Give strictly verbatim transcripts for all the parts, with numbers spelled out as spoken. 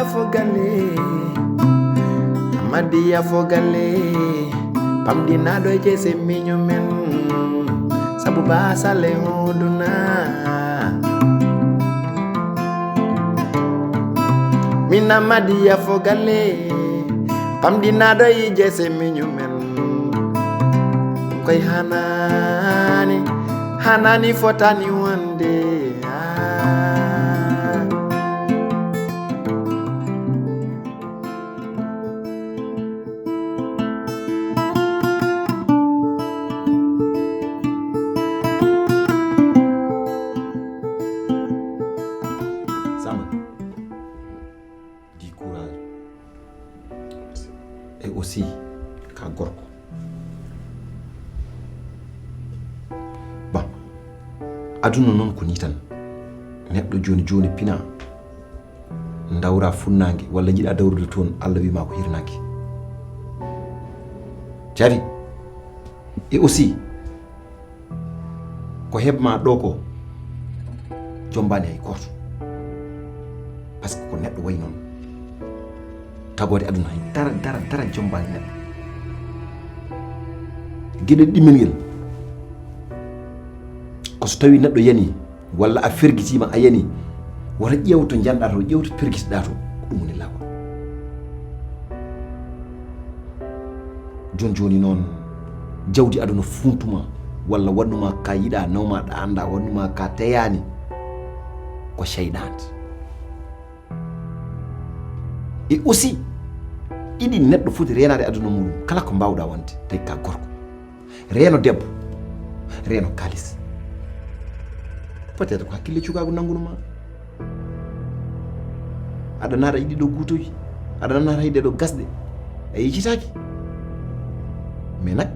Fo galle, Amadiya fo galle, pamɗinaaɗo e jeese miño men, sabu baasal e hooduna. Min Amadiya fo galle, pamɗinaaɗo e jeese miño men, koy hanaani, hanaani fotaani wonde. Ah. Samba, di courage. Et aussi, ka gorko. Bon, aduna noon ko ni tan. Neɗɗo jooni jooni pina. Ndawra funnaange, walla njiɗa dawrude toon, Allah wiima ko hirnaange. Jaabi. Et aussi, ko heɓma ɗo ko, jombaani hay gooto. Parce que ko neɗɗo wayi noon. Tagoode aduna hay dara, dara, dara jombaani neɗɗo. Geɗel ɗimmel ngel, ko so tawi neɗɗo yani, walla a fergitiima a yani, wota ƴeew to njanɗa to, ƴeew to pergitiɗa to, ko ɗum woni laawol. Jooni jooni noon, jawdi aduna funtuma, walla wannuma ka yiɗa, nawma ɗa annda, wannuma ka teyaani, ko seyɗaande. Et aussi, iɗi neɗɗo foti reenaade aduna muɗum, kala ko mbawɗa wonde, tawi ka gorko. Reeno debbo, reeno kaalis. Peut-être ko hakkille cukaagu nanngunuma. Aɗa naata e ɗiɗo guutoy, aɗa naata e ɗeɗo gasɗe, a yejjitaaki. Mais nag,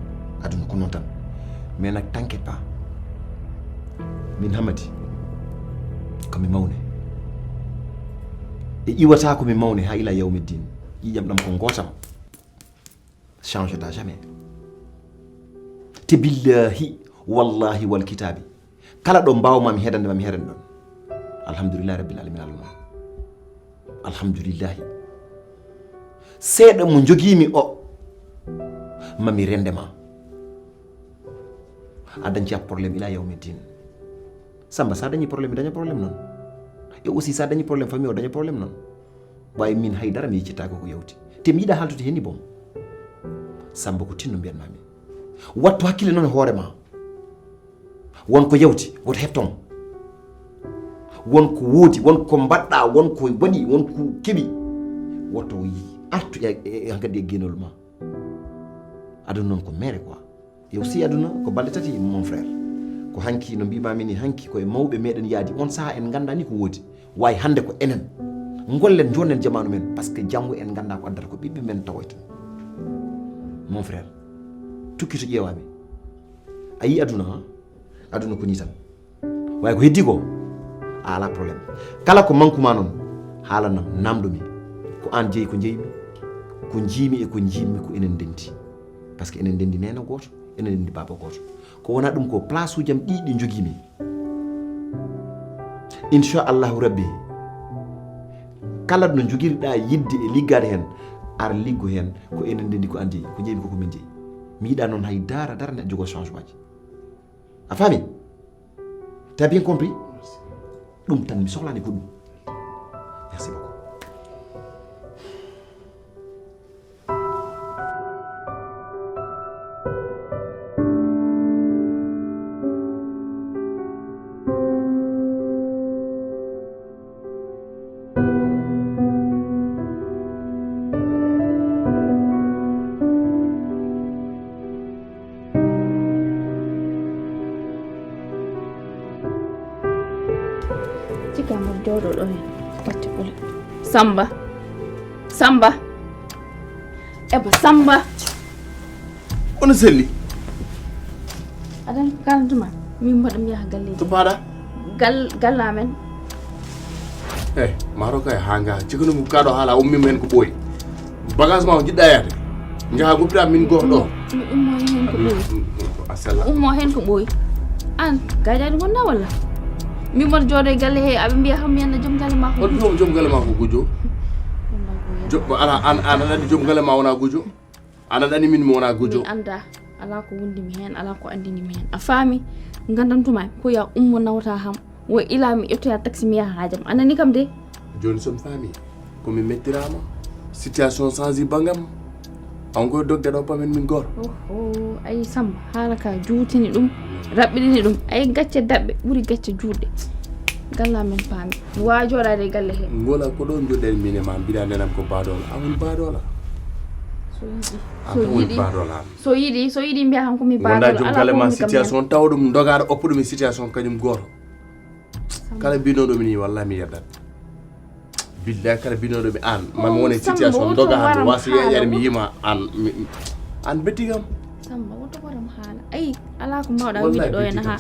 aduna ko noon tan. Mais nag, t'inquiète pas. Min Hamadi, ko mi mawne. E iwata ko mi mawne haa ila yawmi din. Ƴiƴam ɗam ko ngootam. Changeta jamais. Te billahi, wallahi wal kitabi. Kala ɗo mbawma mi hedande ma mi hedande ɗon. Alhamdulillahi rabbil alamin Allah. Alhamdulillahi. Seeɗa mo jogimi o, ma mi rende ma. A dañca problème ila yawmi din. Samba, sa dañi problème, mi daña problème noon. Et aussi sa dañi problème famille o daña problème noon. Ɓay min haydara mi yeccittaako ko yawti. Te mi yiɗa haaltude heen ni boom. Samba ko tinno mbiyanma mi. Wattu hakkille noon e hoore ma. Won ko yawti, woto heɓ toon. Won ko woodi, won ko mbaɗɗa, won ko waɗi, won ko keɓi. Woto artu e, e, e hankadi e geenol ma. Aduna noon ko mere quoi. Yo si aduna ko balɗe tati mon frère. Ko hanki no mbimami ni hanki ko e mawɓe meɗen yaadi on saha en ganda ni ko woodi. Way hande ko enen. Gollen jonnen jamaanu men parce que janngo en ganda ko addata ko ɓiɓɓe men tawoyten. Mon frère. Tukkito ƴeewami. A yi aduna ha? Aduna ko ni tan. Way ko heddi ko? A ala problème. Kala ko mankuma non, haalanam, namdo mi. Ko an jeyi ko jeymi. Ko jimi e ko jimmi ko enen dendi. Parce que enen dendi nena goto, enen dendi baba goto. Ko wona ɗum ko place uji am ɗi ɗi jogimi. Inchallahu rabbi, kala no jogirɗa yidde e liggade hen, ar liggo hen ko enen dendi ko an jeyi, ko jeymi ko ko min jeyi. Mi yiɗa noon hay dara dara neɗɗo jogo changement ji. A faami? T'as bien compris? Ɗum tan mi sohlani ko ɗum. Merci beaucoup. Cikka mo jooɗo ɗo hen. Watti ɓula. Samba. Samba. Eba Samba. Ono selli. Adan kalduma. Min mbaɗa mi yaha galle. To paɗa? Gal galla men. Eh, maro kay hanga. Cikunu mu kaɗo hala ummi men ko ɓoy. Bagage ma o jiɗɗa yaade. Njaha goppira min goto ɗo. Mi ummo hen ko ɓoy. Asala. Ummo hen ko ɓoy. An gayɗaɗi wonda walla? Min mbaɗa jooɗo e galle he aɓe mbiya kam mi anna joom galle ma ko. On joom joom galle ma ko gujjo. Joɓɓo ala an an aɗa anndi joom galle ma wona gujo. An aɗa anndi min mi wona gujo. Min annda. Alaa ko wondimi heen, alaa ko anndinimi heen. A faami? Ngandantuma ko ya ummo nawta ham. Wo ila mi ƴettoya taxi mi yaha haajam. A nani kam de? Jooni so mi faami ko mi mettirama. Situation change bangam. An koye dogde ɗo pamen min goto. Oho, ayi Samba, haala ka juutini ɗum, raɓɓiɗini ɗum. Ayi gacce daɓɓe ɓuri gacce juutɗe. Galla men paami. Mi wawa jooɗade e galle he. Ngola ko ɗo joɗɗen min e ma mbiɗa nenam ko badola. A woni badola. So yiɗi. So yiɗi. So yiɗi, so yiɗi mbiya kam ko mi badola. Wonda joom galle ma situation tawa ɗum dogaɗo oppo ɗum e situation kañum goto. Kala mbinoɗo mi ni wallahi mi yeddat. Billahi kala mbinoɗo mi an mami wone situation doga hande wasa yeyere mi yima an an betti kam. Samba woto waram haala ayi ala ko mbawɗa wide ɗo ena ha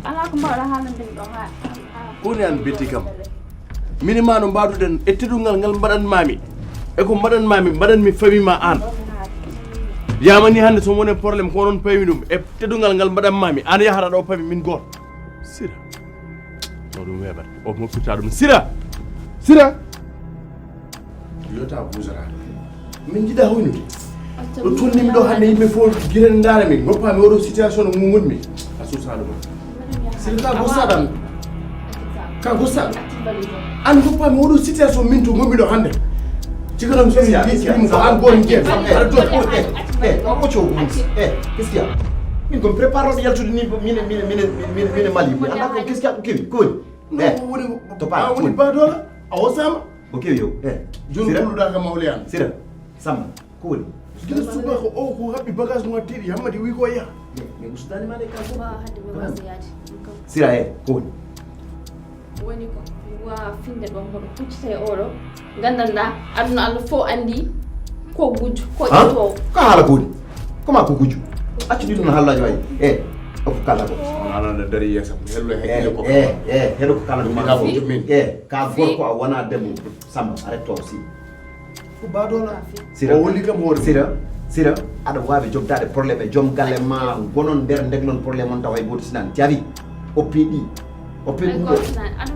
ala ko mbawɗa haalande mi ɗo ha. Koni an betti kam. Mini ma no mbaduɗen e teɗungal ngal mbaɗan mami e ko mbaɗan mami mbaɗan mi fami ma an. Yamani hande somo wone problème ko onon paymi ɗum e teɗungal ngal mbaɗan mami an yahata ɗo pami min goto. Sira. O ɗum weɓata o moppirta ɗum sira. Sira. Yota busara. Min jiɗa hoynude. Ɗo tolnimi ɗo hande yimɓe fof giren ndaara min goppami oɗo situation no ngonmi. A susa ɗum. Sira ka gosaɗam. Ka gosaɗo. An goppami oɗo situation min to ngonmi ɗo hande. Cigaɗam so yimi ko an goon jeeto aɗa doti. E o ɓoco gonti e qu'est-ce qu'il y a? Min komi prépareɗo yaltude ni mine mine mine mine mine mali mi anda ko qu'est-ce qu'il y a ko kewi ko woni? E to pa woni badola a wosama. O kewi yo e joni kulluɗa ka mawle an sira. Samba ko woni? Gila subaka o ko haɓɓi bagage mo teɗi hammadi wi ko yaha. Mi usudani ma de kanko. Sira e ko woni? Woni ko mi wawa finde ɗon hoɗo huccita e oɗo gandanɗa aduna allah fof andi ko gujjo ko ƴettowo. Ka haala ko woni? Koma ko gujjo accu ɗi ɗum hallaji wayi e o fof kalda ko. Anana dari yeesa hello e hakkille ko e e heɗo ko kalda ɗum min e ka gorko a wona debbo. Samba arrête toi aussi. Ko badola. Sira o woni kam hoore sira sira aɗa wawi jogdade problème e joom galle ma gonon nder ndeglon problème on tawa e goto sinan jawi. Oppi ɗi oppe ɗum ɗo.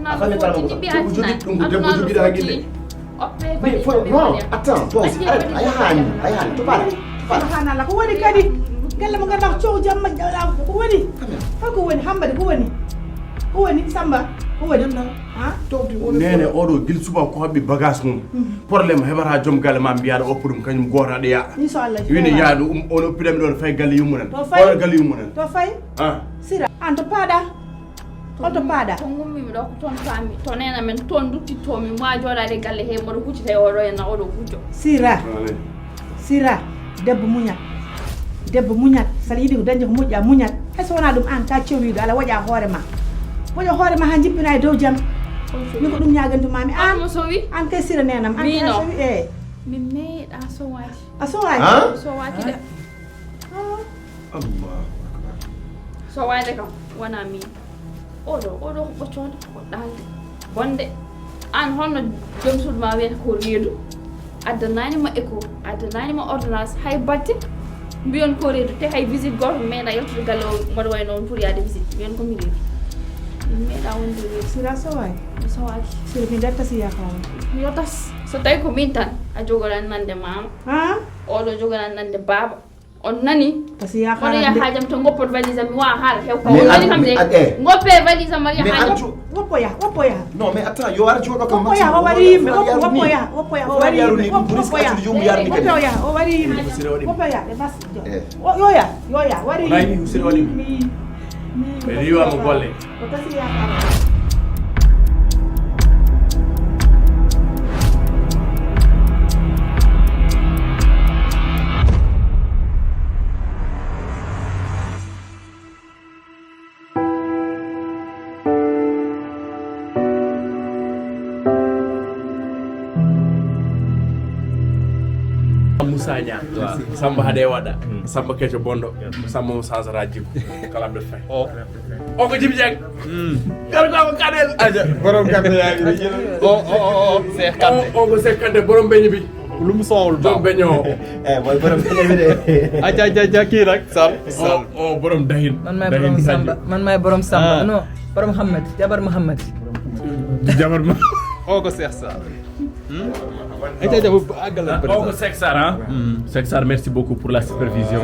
A fami kala mo ko jogi ɗum ko debbo jogiɗo hakkille. Mais fo non attends toi aussi arrête a yahani a yahani to para to para. Subhanallah ko woni kadi galle mo ganduɗa ko coow jamma jawɗa ko woni? Holko woni hambade ko woni? Ko woni Samba ko woni? Nene oɗo gil suba ko haɓɓi bagage mum. Problème heɓata joom galle ma mbiyaɗo oppo ɗum kañum goto aɗa yaɗa. Inchallah. Wine yaɗo um on oppirami ɗon fay galle yummunan. To fay. Oɗo galle yummunan. To fay. Ah. Sira an to paɗa. Holto paɗa? To gummimi ɗo ko toon paami to nena men toon duttittomi ma jooɗade galle he mboɗo huccita e oɗo henna oɗo gujjo. Sira. Sira, debbo muñat. Debbo muñat, sala yiɗi ko dañde ko moƴƴa muñat. Hay so wona ɗum an ka cewriɗo ala woƴa hoore ma. Woƴa hoore ma ha jippina e dow jam. Min ko ɗum ñagantumami an. Mo sowi? An kay sira nenam. An kay sowi e. Min meeɗa sowaji. A sowaji? Sowaji de. Allahu akbar. Sowaji kam wona min. Oɗo oɗo ko ɓoccode ko ɗalde bonde. An honno joom suudu ma wiyata ko reedu? Addanani ma écho, addanani ma ordonnance hay batte. Mbiyon ko reedu te hay visite goto meeɗa yaltude galle o mboɗo wayno on pour yaade visite mbiyon komi reedu. Min meeɗa wonde reedu. Sira sowaki? Mi sowaki. Sira mi datta si yakama. Yo tas. So tawi ko min tan a jogoɗani nande mama. Ha? Oɗo jogoɗani nande baba. On nani? Kasi ya xara. Wala ya xajam to ngoppo valise mi wa xara hew ko. Wala kam de. Ngoppe valise ma ya xajam. Woppo ya, woppo ya. Non mais attends, yo ar jodo ko. Woppo ya, o wari yimbe, woppo ya, woppo ya, o wari yimbe. Woppo ya, o wari yimbe. Woppo ya, e bas. Yo ya, yo ya, wari yimbe. Wala yimbe sir wali. Mais riwa mo golle. Moussa Niang. Samba haɗe waɗa. Samba keco bondo. Samba mo sansara jikko. Kala mbe fay. O ko Jibi Dieng. Garga ko Kanel. Aja borom Kante ya bi. O o o o Cheikh Kante. O ko Cheikh Kante borom beñi bi. Lum sowul ba. Borom beño. Eh boy borom beñi bi de. Aja aja aja ki nak sal sal. O borom dahin. Man may borom Samba. Man may borom Samba. No. Borom Muhammad. Jabar Muhammad. Jabar ma. O ko Cheikh Sall. Ete jaɓu aggal. O ko Seck Sarr, hein? Seck Sarr, merci beaucoup pour la supervision.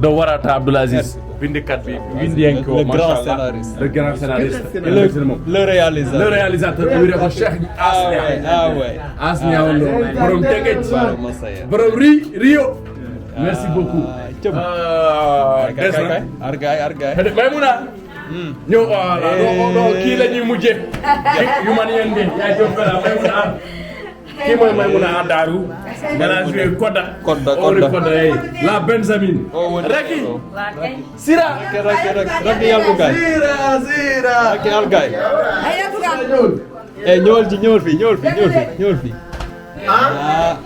De Warata Abdoul Aziz, vindicat bi, windiyanke o, le grand scénariste. Le grand scénariste. Le, le réalisateur. Le réalisateur, o wiyata ko Cheikh Asnia. Ah ouais. Asnia on ɗo, borom Teguet, borom Rio. Merci beaucoup. Ah, kay, kay, kay. Argay, argay. Maymuna. Ñëw, voilà, ɗo, ɗo, ɗo, kii la ñuy mujjee. Yu man yéen de, yaa jëf, voilà, Maymuna, ah. Kii mooy Maymuna, ah, Daaru. Mélange bi Kodda. Kodda, Kodda. Kodda, eh. La Benjamin. Raki. Sira. Raki, raki, raki, yalbu kay. Sira, Sira. Raki algay. Ay, yalbu kay. Eh, ñëwal ci, ñëwal fii, ñëwal fii, ñëwal fii, ñëwal fii. Ah.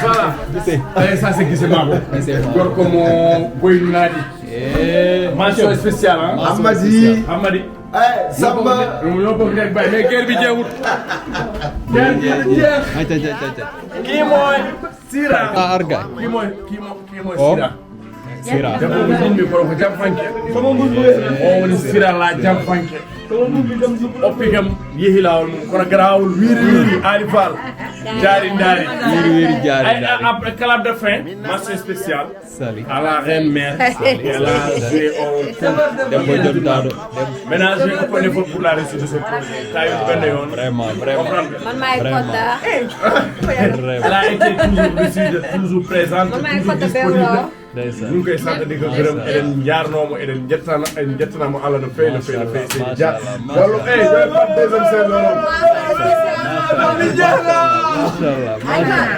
Voilà. Gise. Eh, ça, c'est Gise Mabo. Gise Mabo. Gorko mo Boy Nadi. Eh. Mention spéciale, hein? Mention spéciale. Amadi. Eh, Samba. Ñoo bokk nekk bay, mais guerre bi jeexut. Guerre bi jeex. Ay, ay, ay, ay, ay. Kii mooy Sira. Ah, arga. Kii mooy, kii mooy, kii mooy Sira. Sira. Debbo ko jinmi kono ko jamfanke. O woni Sira la jamfanke. Oppi kam yehi laawol mum kono garaawol wiiri wiiri Ali Fall. Jaari ndaari. Wiiri wiiri jaari ndaari. Ay, a, a, clap de fin, mention spéciale. Sali. À la reine mère. Sali. Elle a joué un rôle. Debbo jontaɗo. Ménage ko ne faut pour la réussite de ce projet. Tawi ɓenne yon. Vraiment, vraiment. Comprendre. Man may Kodda. Vraiment. Elle a été toujours lucide, toujours présente, toujours disponible. Ndeysaan. Ñu ngi koy sant di ko gërëm, eɗen njaarnoo mo, eɗen njettana, en njettanaa mo Allah no feewi, no feewi, no feewi, seydi Dia. Machallah, machallah. Wallu, eh, ɗo e pat deuxième saison noon. Machallah, machallah.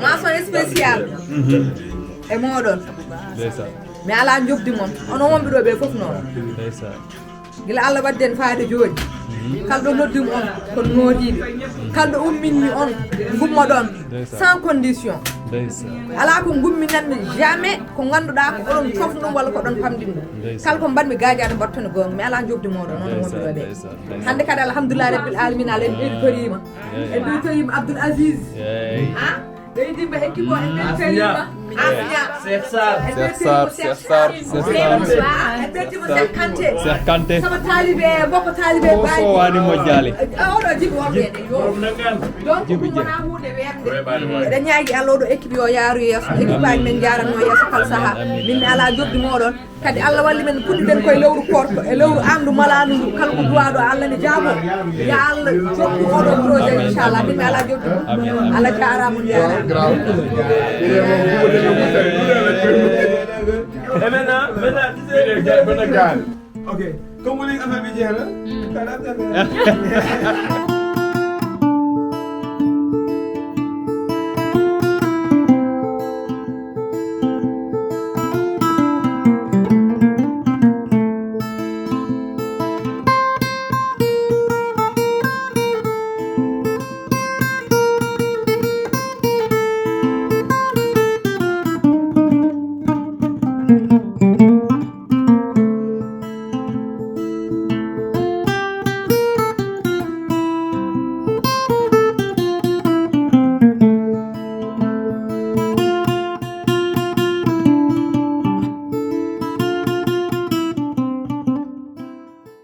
Mention spéciale. E mooɗon. Ndeysaan. Mi alaa njoɓdi mon. Onon wonɓe ɗo ɓe fof noon. Ndeysaan. Gila Allah waddi en faade jooni. Kala ɗo noddimi on, kono noodiiɓe. Kala ɗo umminmi on, ngummoɗon. Ndeysaan. Sans condition. Ndeysaan. Alaa ko ngumminanmi jamais, ko ngannduɗaa ko oɗon cofni ɗum walla ko oɗon pamɗini ɗum. Ndeysaan. Kala ko mbaɗmi gaajaade mbaɗtone goonga, mi alaa njoɓdi mooɗon, noon wonɓe ɗo ɓe. Ndeysaan, ndeysaan. Hannde kadi, alhamdulillahi rabbil alamina, aɗa en ɓeyditoriima. En ɓeyditoriima Abdoul Aziz. Eey. Ah? Ɓeydimba hekki ko en ɓeyditoriima. Asiya. Cheikh Sarr. Cheikh Sarr, Cheikh Sarr, Cheikh Sarr. Ba, en ɓeydiima Cheikh Kanté. Cheikh Kanté. Sama taalibe, mbokko taalibe. O baaji. Sowani mo jaali. Ah, oɗo jibi wonɓe. Yo. Donc, ɗum wonaa huunde weeɓnde. Eɗen ñaagi Allah oɗo équipe yo yaaru yeeso. Équipe aji men njaaratnoo yeeso kala sahaa. Min mi alaa njoɓdi mooɗon. Kadi Allah walli men puɗɗiɗen koye lewru koorko, e lewru anndu malaandu ndu. Kala ko duwaaɗo Allah ne jaabo. Ya Allah jokku oɗo projet, inchallah. Min mi alaa jokku. Amin, amin. Allah jaaraama, on jaaraama. E maintenant, maintenant, tu sais, ok, comme vous voulez, affaire bi jeex na.